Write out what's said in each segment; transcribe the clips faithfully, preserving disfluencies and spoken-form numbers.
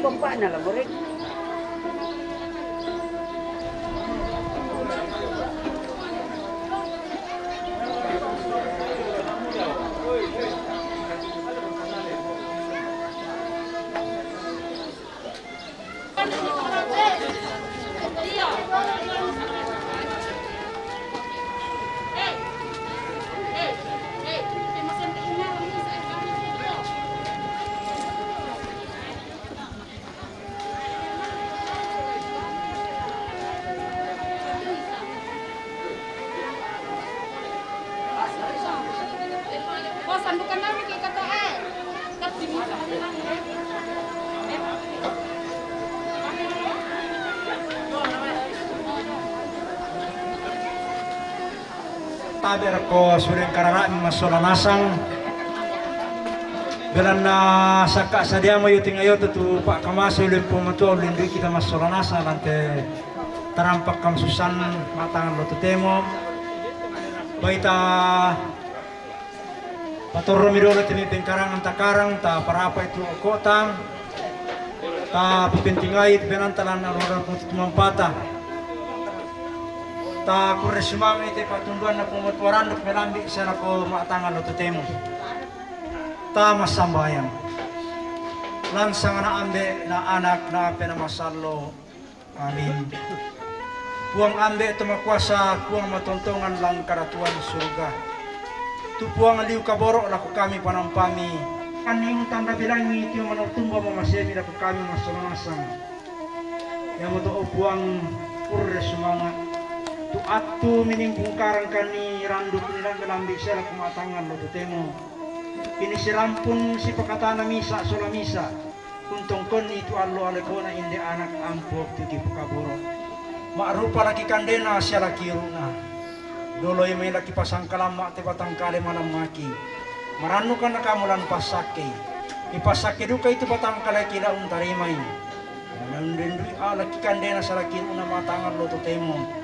Bapakna la murid. Tabe' rokko sureng karara'mi massola nasang. Belanna sakka' sadiamo iyo tingayoto tu pa'kamase uleng Puang Matua, uleng dui' kita massola nasang lante tarampakka masussang matangan lo totemo. Baita patorromi dolo te mai pengkarangan takarang, taparapai tu okko'ta, tapipentingai tu penanta lanna roda tumampata. Takurre sumanga'i te patunduanna Puang Matua randuk melambi' sia lako matangan lo totemo. Tamassambayang. Lansang ana' ambe' na anak na pena masallo. Amin. Puang ambe' to makuasa, Puang matontongan lang karatuan suruga. Tu Puang liu kaboro' lako kami panampami. Anning tanda bilangi tio manortumba mamasemi lako kami massola nasang. Iamoto o Puang, kurre sumanga'. Tu attu mining pungkarang kani randuk ni langa lambi' sela kumatangan lo totemo. Ini sirampun sipakatana misa' sola misa'. Untongkonni tu allo alekona inde anak ampo tu kipakaboro'. Ma'rupa laki kandena sia laki iru'na. Doloi mai laki pasangkalamma te batang kale malammaki. Marannukan kamu lan passakkei. Ipassakke dukai tu batang kaleki la untarimai. Naundendui a laki kandena sia laki iru'na matangan lo totemo.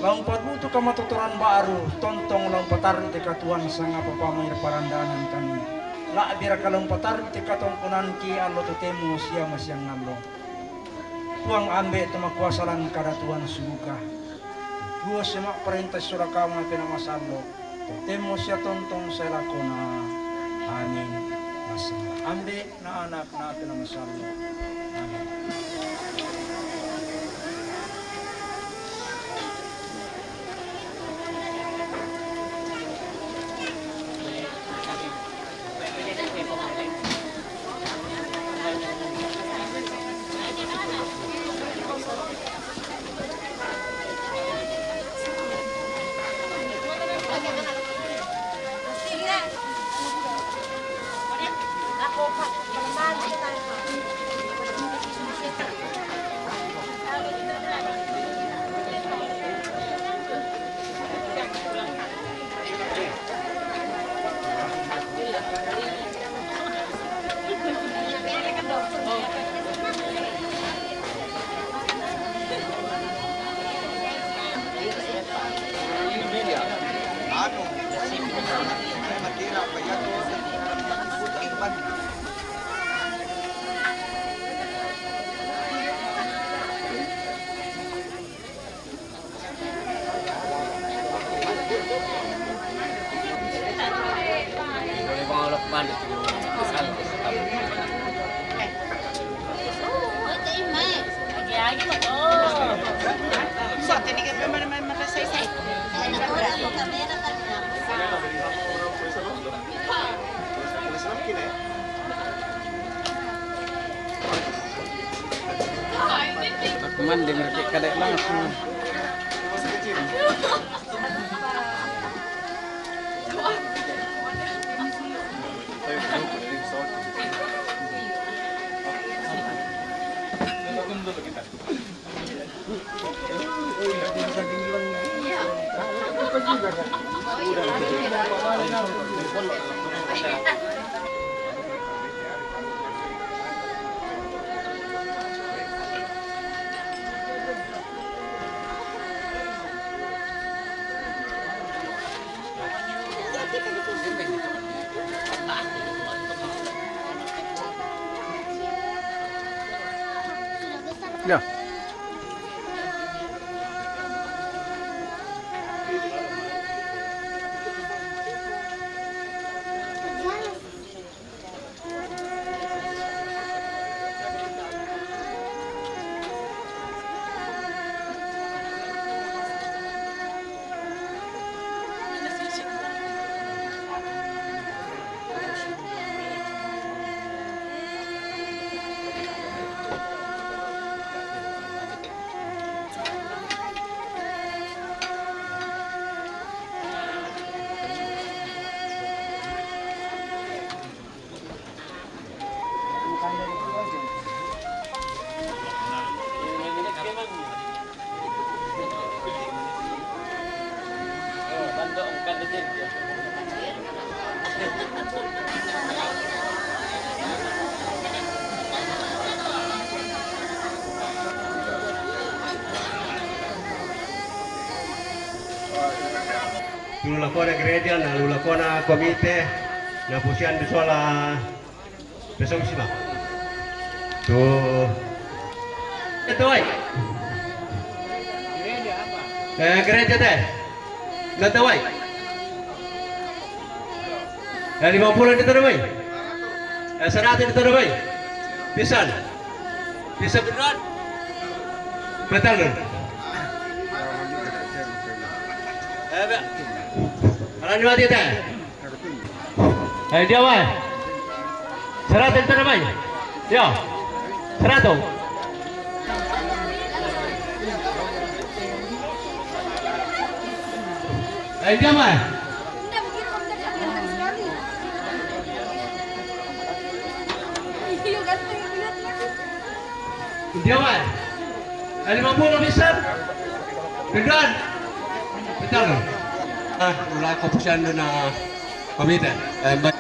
La umpabutu kamatotoran ba'ru, tontong la umpatarru te katuan sangapa pamai parandanan kami. La'biraka la umpatarru te katongkonanki allo totemo sia masiang allo. Puang ambe' to makuasa lan karatuan suruga. Tuo sia ma'parenta sola kamu na pena masallo. Totemo sia tontong sae lakona. Amin. Massang ambe' na anak na pena masallo. Amin. Aku mandi mereka kadek langsung. Ya. Tunu lakona gereja, na lu lakona komite, na pusian di sola. Besok sima. Tu. Itu, wai. Eh, gereja te. Nggak tahu, wai. Eh, lima puluh di tanah, wai. Eh, seratus di tanah, wai. Pisan. Pisan beneran. Betul, dong. Eh, Pak. Orang dua kita. Eh, dia, wai. Seratus itu namanya. Ya. Seratus. Eh, dia, wai. Dia, wai. Eh, lima puluh bisa. Beneran. Betul. Ah, mulai keputusan dona komite. Eh, ba-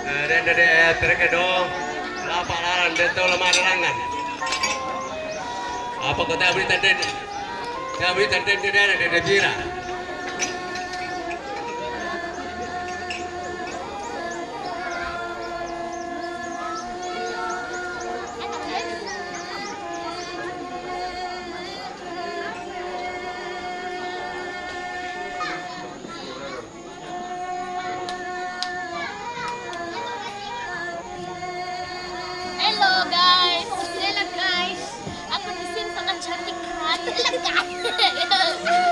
Eh, dende de, eh, terke do, lapa laran de to lama dalangan. Apa kota berita de? Ya, berita de, de, de, de, de, jira. Hello, guys. Hello, guys. Aku di sini sangat cantik, kan? Hello, guys.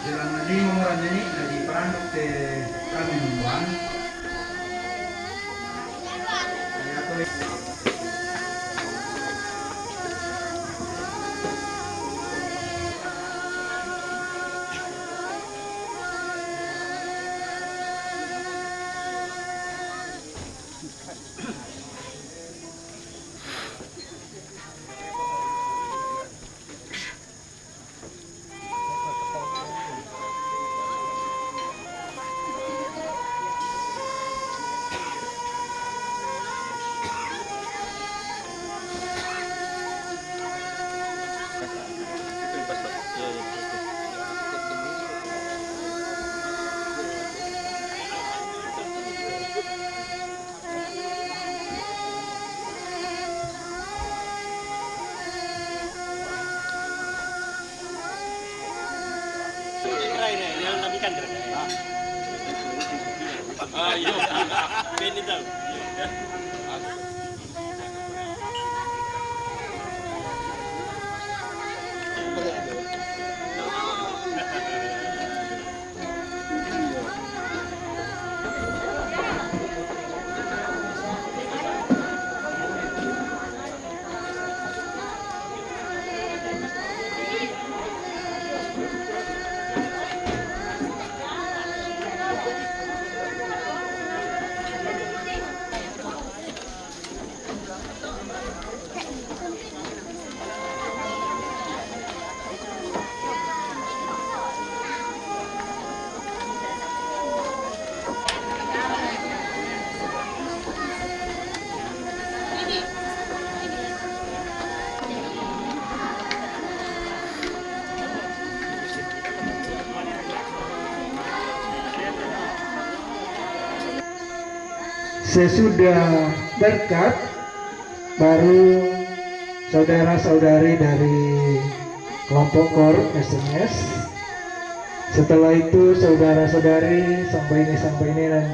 Jalan na lima orang ini lagi peranduk ke kami membuang. Sesudah berkat, baru saudara-saudari dari kelompok kor S M S. Setelah itu, saudara-saudari sampai ini, sampai ini, dan